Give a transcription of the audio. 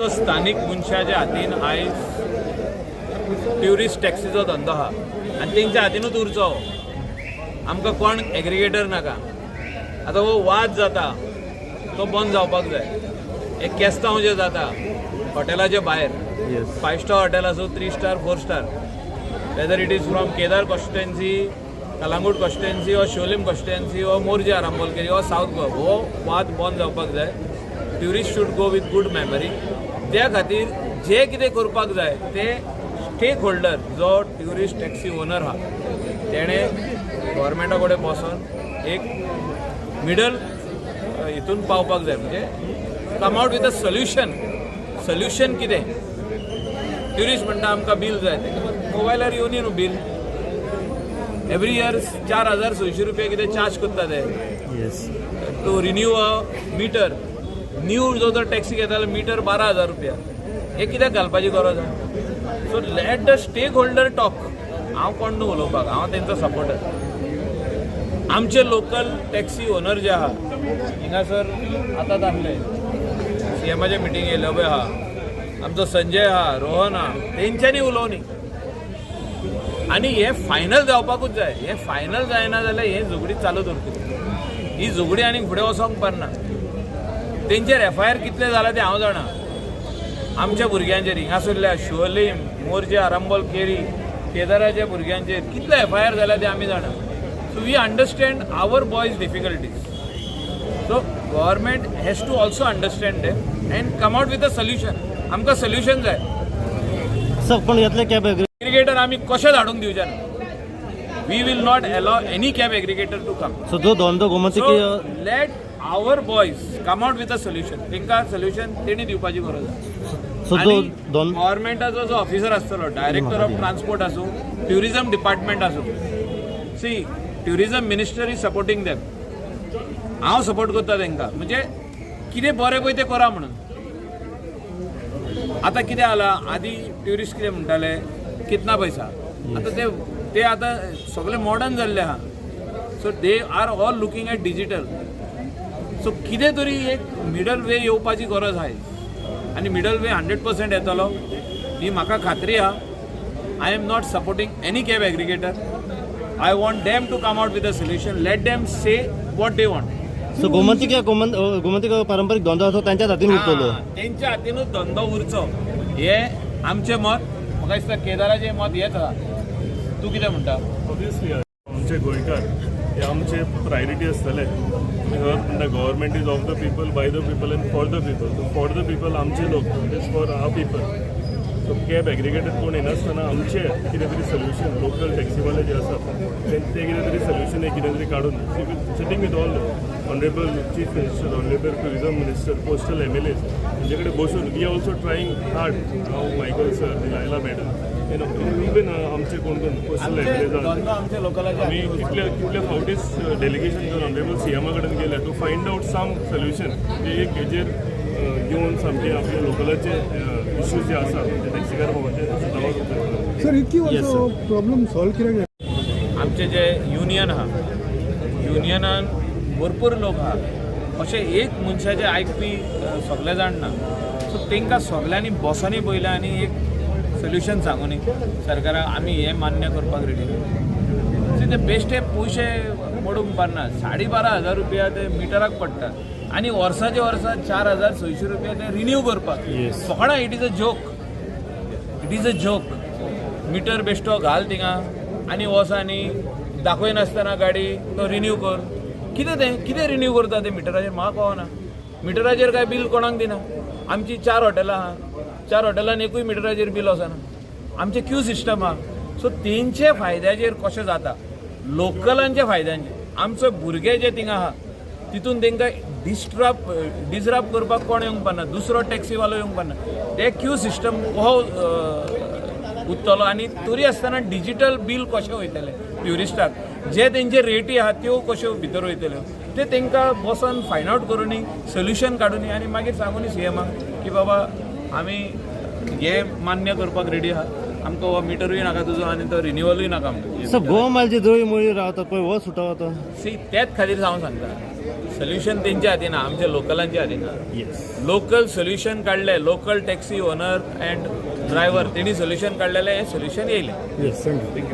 तो स्थानीक मनशाच्या हातीन आयज ट्युरिस्ट टॅक्सीचो धंदो आहा आनी तेंच्या हातीनूच उरचो. आमकां कोण एग्रिगेटर नाका. आतां हो वाद जाता तो बंद जावपाक जाय. हे केस्तांव जे जाता हॉटेलाच्या भायर, फायव स्टार हॉटेल आसूं, three star, four star, whether it is from Kedar constituency, Calangute constituency or Siolim constituency or Morjim, Arambol Keri or South Goa, हो वाद बंद जावपाक जाय. Tourist should go with good memory. त्या खातीर जे कितें करपाक जाय ते स्टेक होल्डर जो ट्युरिस्ट टॅक्सी ओनर आहा, तेणें गव्हर्मेंटा कडेन बसोन एक मिडल हितून पावपाक जाय, म्हणजे come out with a solution. Solution कितें? ट्युरिस्ट म्हणटा आमकां बील जाय. मोबायलार येवनी न्हू बील. एवरी इयर 4600 रुपया कितें चार्ज करता ते to renew a meter. New जो जर टॅक्सी घेता जाल्यार मिटर 12,000 रुपया. हे कित्याक घालपाची गरज आहा? So let the stakeholder talk. हांव कोण न्हू उलोवपाक, हांव तेंचो सपोर्टर. आमचे लोकल टॅक्सी ओनर जे आहा, हिंगासर आतां दाखले सीएमाच्या मिटींग येयले पळय आहा, आमचो संजय आहा, रोहन आहा, तेंच्यांनी उलोवनी आनी हें फायनल जावपाकूच जाय. हें फायनल जायना जाल्यार हें झगडी चालू दवरतली. ही झगडी आनीक फुडें वचोंक पारना. तेंचेर एफआयआर कितले जाला ते हांव जाणा. आमच्या भुरग्यांचेर हिंगासरल्या शिवोलीम, मोरजे, आरांबोल, केरी, केदाराच्या भुरग्यांचेर कितले एफआयआर जाल्या ते आमी जाणा. So we understand our boys' difficulties, so government has to also understand them and come out with a solution. आमकां सोल्युशन जाय. सर, पण यातले कॅब एग्रिगेटर आमी कशें धाडूंक दिवचे ना. We will not allow any cab aggregator to come. So जो धंदो So Gomantak let our boys come out with a solution. तांकां सोल्युशन तेणी दिवपाची गरज आसा. सो जो आनी धंदो गव्हर्मेंटाचो जो ऑफिसर आसतलो, डायरेक्टर ऑफ ट्रान्सपोर्ट आसूं, ट्युरिझम डिपार्टमेंट आसूं, see, tourism minister is supporting them. हांव सपोर्ट करता तांकां, म्हणजे कितें बरें पळय तें करा म्हणून. आतां कितें जालां, आदी ट्युरिस्ट कितें म्हणटाले, कितना पैसा? आतां ते ते आतां सगळे मॉडर्न जाल्ले आहा. So they are all looking at digital. So कितें तरी एक मिडल वे येवपाची गरज आहा आनी मिडल वे 100% येतलो ही म्हाका खात्री आहा. I am not supporting any cab aggregator. I want them to come out with a solution. Let them say what they want. So गोमंतिक गोमंतिक पारंपरीक धंदो आसा, त्यांच्याच हातीन उरतलो. तेंच्या हातीनूच धंदो उरचो हे आमचें मत. म्हाका दिसता केदाराचें मत हेच आहा. तूं कितें म्हणटा? ऑब्वियसली, आमचे गोंयकार हे आमचे प्रायोरिटी आसतले. आमी सदांच म्हणटा, government is of the people, by the people and for the people. So for the people, आमचे लोक, it is for our people. So cab aggregator कोण येनासतना आमचे कितें तरी सोल्युशन, लोकल टॅक्सीवाले जे आसा ते कितें तरी सोल्युशन कितें तरी काडून, sitting with all honourable chief minister, honourable tourism minister, coastal MLAs, तेंचे कडेन बसून we are also trying hard. हांव, मायकल सर, दिलायला मॅडम, इवन आमचे कोण कोण कोस्टल एमएलएज आसा, धंदो आमच्या लोकलाच्या आमी कितले कितले फावटीच डेलिगेशन घेवन ऑनरेबल सी एमा कडेन गेले to find out some solution, जे एक हेजेर येवन सामके आपले लोकलाचे इश्यूज जे आसा ते टॅक्सीकार भावाचे सुटावो करता. सर, इतकी वर्सां प्रॉब्लेम सॉल्व कित्याक जायना? आमचे जे युनियन आहा, युनियनान भरपूर लोक आहा. अशें एक मनशाचे आयकपी सगळे जाण ना. सो तांकां सगल्यांनी बॉसांनी पयलें आनी एक सोल्युशन सांगूनी सरकाराक, आमी हें मान्य करपाक रेडी. सी, ते बेश्टे पयशे मोडूंक पारना. 12,500 रुपया ते मिटराक पडटा आनी वर्साचे वर्सा 4600 रुपया ते रिन्यू करपाक. फकाणां. It is a joke, it is a joke. Meter बेश्टो घाल थिंगा आनी वच आनी दाखयनासतना गाडी तो रिन्यू कर. कितें तें, कितें रिन्यू करता ते मिटराचेर, म्हाका कळना. मिटराचेर काय बील कोणाक दिना. आमची चार हॉटेलां आहा, चार हॉटेलान एकूय मिटराचेर बील वचना. आमचें क्यू सिस्टम आहा. सो तेंचे फायद्याचेर कशें जाता, लोकलांच्या फायद्यांचेर, आमचो भुरगे जे थिंगा आहा, तितून तांकां डिस्टर्ब करपाक कोण येवंक पारना, दुसरो टॅक्सीवालो येवंक पारना. ते क्यू सिस्टम कसो उत्तलो आनी तरी आसतना डिजिटल बील कशें वयतलें ट्युरिस्टाक, जे तेंचे रेटी आहा त्यो कश्यो भितर वयतल्यो, ते तांकां बसोन फायंड आवट करुनी, सोल्युशन काडुनी आनी मागीर सांगुनी सीएमाक की बाबा, आमी हे मान्य करपाक रेडी आहा, आमकां हो मिटरूय नाका तुजो आनी तो रिन्युअलूय नाका आमकां. सर, गोवा मालची जळी मुळी रावतात पळय, हो सुटावो आतां. सी, तेच खातीर हांव सांगता. सोल्युशन तेंच्या हातीन आहा, आमच्या लोकलांच्या हातीन आहा. येस. लोकल सोल्युशन काडलें, local taxi owner and driver तेणी सोल्युशन काडलेलें, हें सोल्युशन येयलें. Yes, thank you.